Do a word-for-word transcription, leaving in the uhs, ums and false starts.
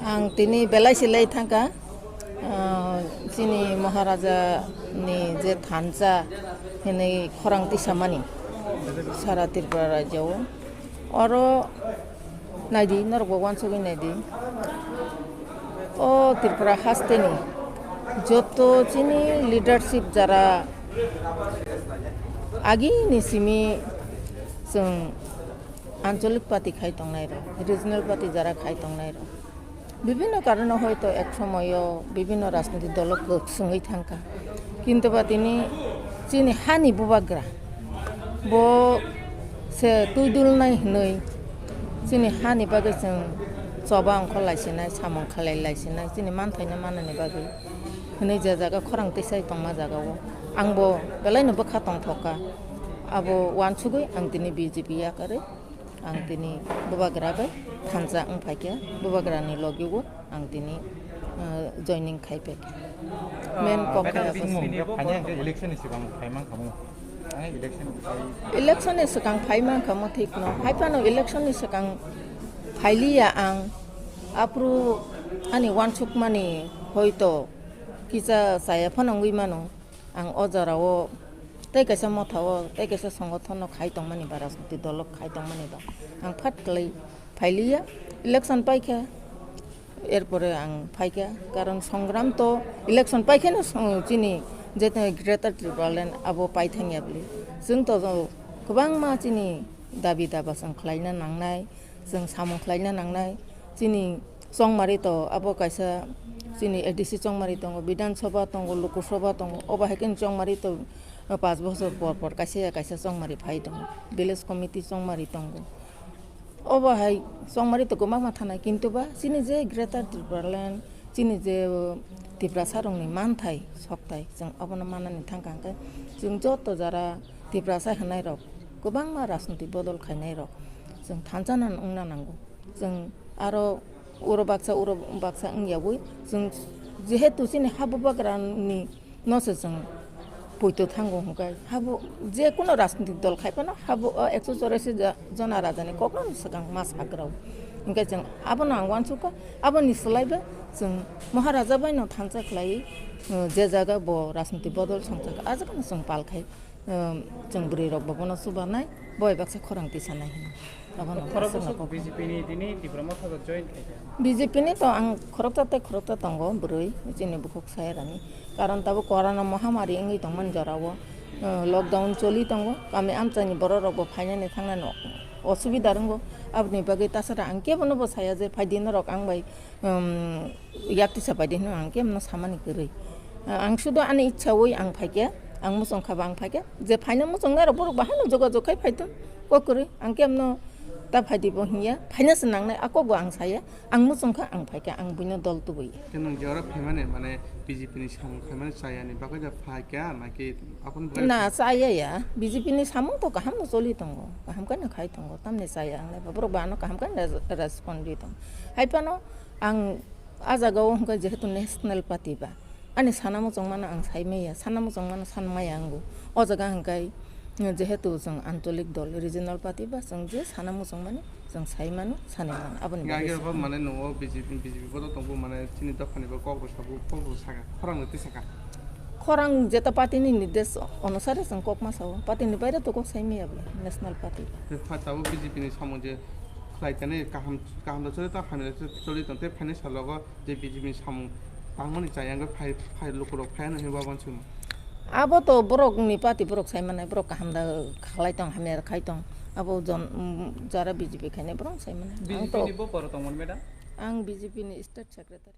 Ang tini belai se lai thangkha, ah, chini Maharaja ni je thansa hinwi khorang tisamani sara Tripura rajyo o. Oro naidi, norok bo uansugwi naidi. O Tripura haste ni joto chini leadership jara agini simi chwng anchalik party khai tongnai rok, regional party jara khai tongnai rok, bibhinno karone hoito ek somoyo bibhinno rajniti dolo kwk swngwi thangkha. Kintu ba tini chini hani bubagra bo se twi dulnai hwnwi chini hani bagwi chwng choba ongkho laisinai, samung khalai laisinai, chini manthaino manani bagwi hwnwi je jaga khorang tisai tongma jagao ang bo belaino bwkha tongthokha. Abo uansugwi ang tini B J P yakarwi ang tini bubagra bai thansa wng phaikha, bubagrani logi o ang tini, ah, joining khai phaikha. Main kok madam, khai bini abo. Bini bo phainai hwnkhe election ni swkang phai mankha mo. Ang election phai. Election ni swkang phai mankha mo thik no. Hai phano election ni swkang phailiya ang. Aphuru ani uansukmani hoito kisa chaya phano wngwi mano. Ang o jora o tei kaisa motha o, tei kaisa songothon no khai tongmani ba, rajniti dolo khai tongmani ba ang phat kwlai phailiya. Election paikha, erpore ang phaikha, karon songram to election paikhe no song-, chini je Greater Tipraland abo paithangya bwlwi. Chwng to kwbangma chini dabi daba chwng khlaina nangnai, chwng samung khlaina nangnai. Chini chongmari to abo kaisa, chini A D C chongmari tongo, Bidhan Sabha tongo, Lok Sabha tongo, obo hai khe chongmari to, uh, panch bochor por por kaisa ya kaisa chongmari phai tongo, village committee chongmari tongo. Obo hai chongmari to kwbangma thanai, kintu ba chini je Greater Tipraland, chini je, uh, Tiprasa rokni manthai sokthai, chwng obono manani thangkha hwnkhe chwng joto jara Tiprasa hwnai rok, kwbangma rajniti bodol khainai rok chwng thansa nan wngna nango. Chwng aro uro baksa, uro baksa wngyawi chwng jehetu chini ha bubagrani no se chwng poito thango hwnkhe, habo je kuno rajnitik dol khai phano habo o ekso chorasi ja-, jona rajani kokno swkang ma sagrao. Hwnkhe chwng abono ang uansukha, aboni swlaibo chwng Maharaja bai no thansa khlaiwi, uh, je jaga bo rajnitik bodol songchakha, a jagano chwng pal khai. Ehm, chwng bwrwi rok bo bono chubanai, bo bai baksa khorang tisanai hino. Abono khorok aswk bwswk no kok. B J P ni tini Tipra Motha join khaikha. B J P ni to ang khoroksa tei khoroksa tongo bwrwi, chini bukhuk sayarani. Karon tabuk corona mohamari wngwi tongmani jorao, eh, lockdown choli tongo. Kami amchaini borok rok bo phainani thangnani osubida rwngo. Aboni bagwi tasara ang kebono bo saya je phaidi norok ang bai, ehm, yak tisa paidi hino ang kemno samani kwrwi. Ang sudo ani ichha wi ang phaikhe, ang muchung kha ba ang phaikhe. Je phaina muchung nai rok borok bahai no jogajog khai phai thung. Kok kwrwi ang kemno ta phaidi bo hinya, phaina se nangnai a kok bo ang saya. Ang muchung kha ang phaikhe, ang buino dol tubui. Khe nwng je oro phaimani mane B J P ni samung khaimani chayani bagwi da phaikha naki aphano bagwi? Na, chaya ya. B J P ni samung to kaham no choli tongo. Kaham khe no khai tongo. Tamni chaya ang nai ba borok ba ano kaham khe no respond ri tongo. Hai phano ang A jaga o hwnkhe jehetu national party ba, ani sana muchung mano ang sai maya, sana muchung mano san maya ang bo. O jaga hwnkhe jehetu chwng ancholik dol, regional party ba, chwng je sana muchung mani chwng sai mano, sanai mano. Aboni bagwi Gage se ba mane nongo B J P, B J P bodo tongbo mane chini dophani bo kok rw sabo, kok rw saka, khorang rw tisaka. Khorang jeta party ni nirdesh onusare chwng kok ma sao, party ni baire to kok sai maya bo, national party. Tei pha tabuk B J P ni samung je khlai tani kaham, kaham da choli tong, hamya da choli tong, tei phaini salogo je B J P ni samung tangmani chaya wngwi phai, phai lukurok phaiya no hinwi wansukma. Abo to borokni party borok sai manai, borok kaham da khlai tong, hamya da khai tong. Abo jon, mm, jara B J P khainai borok sai manai. Ang to B J P ni bo poro tongmani, madam? Ang B J P ni state secretary.